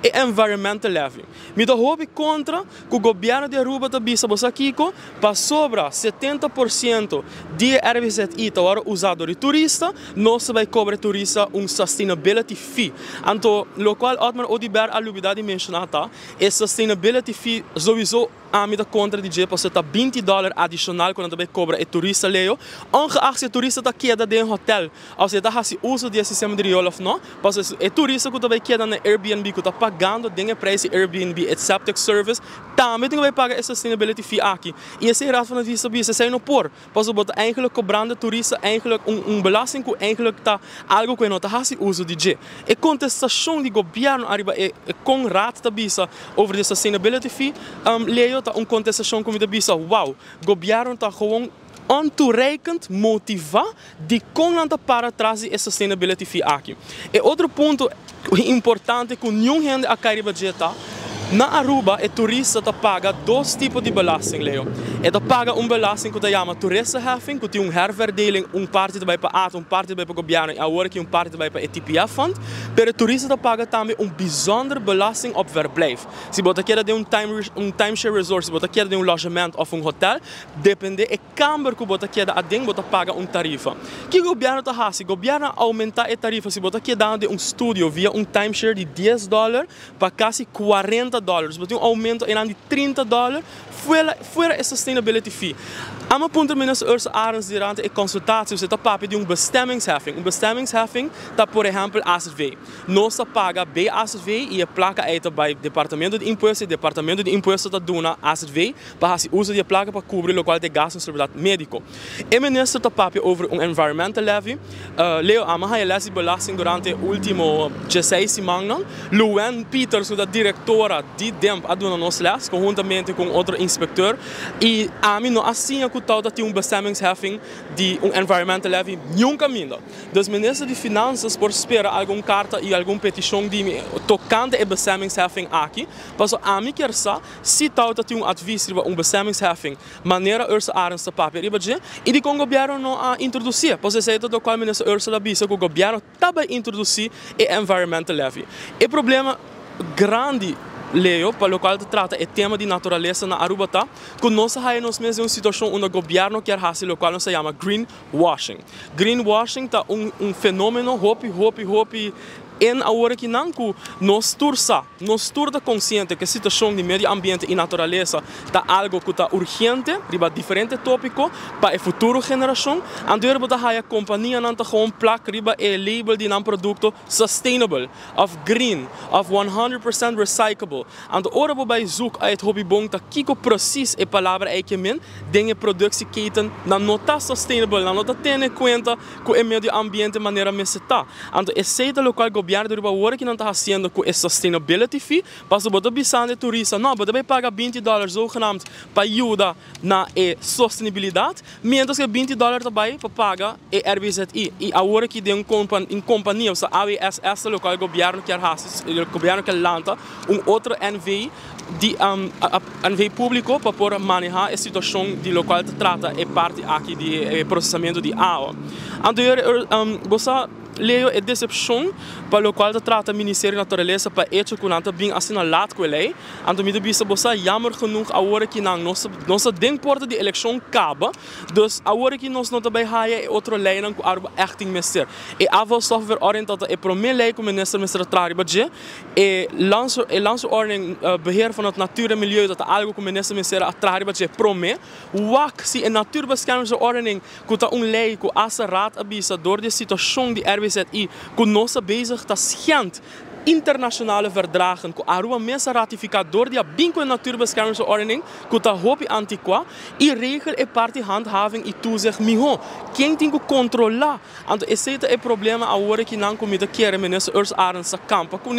E environmental levy. Mi ta hopi contra cu gobierno di Aruba ta bisa bo sa kico, pasobra 70% di e RBZI ta wordo usa door di turista, nos ta bay cobra e turista un sustainability fee. Anto locual Otmar Oduber a lubida di menciona ta, e sustainability fee sowieso ami ta contra di dje pasobra ta 20 dollar adicional cu nan ta bay cobra e turista, Leo, ongeacht si e turista ta keda den hotel of si e ta haci uso di e sistema di riool of no. Pasobra e turista cu ta bay keda na Airbnb, cu ta pagando den e prijs di Airbnb e septic service, tambe tin cu bay paga e sustainability fee aki. Y esey Raad van Advies ta bisa, esey no por, pasobra bo ta eigenlijk cobrando turista eigenlijk un belasting cu eigenlijk ta algo cu e no ta haci uso di dje. E contestacion di gobierno ariba e con Raad ta bisa over di sustainability fee, Leo, ta un contestacion cu mi ta bisa, wow, gobierno ta gewoon ontoereikend motiva di con nan ta para tras di e sustainability fee aki. E otro punto importante cu niun hende a cay riba dje ta, na Aruba e turista ta paga dos tipo di belasting, Leo. E ta paga un belasting cu ta yama toeristenheffing, cu tin un herverdeling, un parti ta bay pa ATA, un parti ta bay pa gobierno y awor aki un parti ta bay pa e TPF fund. Pero e turista ta paga tambe un bijzonder belasting op verblijf. Si bo ta keda den un timeshare resort, si bo ta keda den un logement of un hotel, depende e kamber cu bo ta keda aden, bo ta paga un tarifa. Kico gobierno ta haci? Gobierno a aumenta e tarifa si bo ta kedando den un studio via un timeshare di 10 dollar pa casi 40 dollar. Bo tin un aumento einan di 30 dollar fuera e sustainability fee. Ami a puntra minister Ursula Arends durante e consultatie, bo ta papia di un bestemmingsheffing. Un bestemmingsheffing ta por ehempel AZV. Nos ta paga BAZV y e placa ey ta bay departamento di impuesto y departamento di impuesto ta duna AZV pa haci uso di e placa pa cubri locual ta gasto en seguridad medico. E minister ta papia over un environmental levy. Leo, ami a haya les di belasting durante e ultimo 16 simannan. Luen Peters, cu ta directora di DIMP, a duna nos les conhuntamente cu un otro inspector y ami no a siña cu tawata tin un bestemmingsheffing di un environmental levy niun caminda. Dus minister di Finanzas por spera algun carta y algun peticion di mi tocante e bestemmingsheffing aki. Paso ami kier sa si tawata tin un advies riba un bestemmingsheffing manera Ursula Arends ta papia riba dje y di con gobierno no a introduci. Paso esey ta locual minister Ursula a bisa, cu gobierno ta bay introduci e environmental levy. E problema grandi, Leo, pa locual ta trata e tema di naturalesa na Aruba ta cu nos a haya nos mes den un situacion unda gobierno kier haci locual nos ta yama greenwashing. Greenwashing ta un fenomeno hopi, hopi, hopi en awor akinan cu nos tur sa, nos tur ta consciente cu e situacion di medio ambiente y naturalesa ta algo cu ta urgente riba diferente topico pa e futuro generacion. Anto bo ta haya companianan ta gewoon plak riba e label di nan producto sustainable of green of 100% recyclable. Anto ora bo bay zoek uit hopi bon ta kico precies e palabra ey kiermen den e productieketen, nan no ta sustainable, nan no ta tene cuenta cu e medio ambiente manera mester ta. Anto esey ta locual gobierno di Aruba awor cu nan ta haciendo cu e sustainability fee, paso bo ta bisando e turista, no, bo ta bay paga 20 dollar zogenaamd pa yuda na e sostenibilidad, mientras cu 20 dollar ta bay pa paga e RBZI. Y awor aki den un compania, osea AWSS, locual gobierno kier haci, gobierno kier lanta un otro NV di NV publico pa por maneha e situacion di locual ta trata e parti aki di e procesamento di awa. Anto, bo sa, Leo, e decepcion pa locual ta trata Ministerio di Naturalesa pa hecho cu nan ta bin asina laat cu e ley. Anto mi ta bisa bo sa, jammer genoeg awor aki nan nos ta den porta di eleccion caba. Dus awor aki nos no ta bay haya e otro leynan cu Aruba echt tin mester. E afvalstoffenverordening ta e prome ley cu minister mester traha riba dje. E landsverordening beheer van het natuur en milieu, dat ta algo cu minister mester a traha riba dje prome. Wak si e natuurbeschermingsverordening, cu ta un ley cu hasta Raad a bisa door di situacion di RBZI cu nos ta bezig ta schend internationale verdragen cu Aruba mes a ratifica door di a bin cu e natuurbeschermingsverordening cu ta hopi antiqua y regel e parti handhaving y toezicht miho. Ken tin cu controla? Anto esey ta e problema awor aki nan cu mi ta kere minister Urs Arends ta campa cu.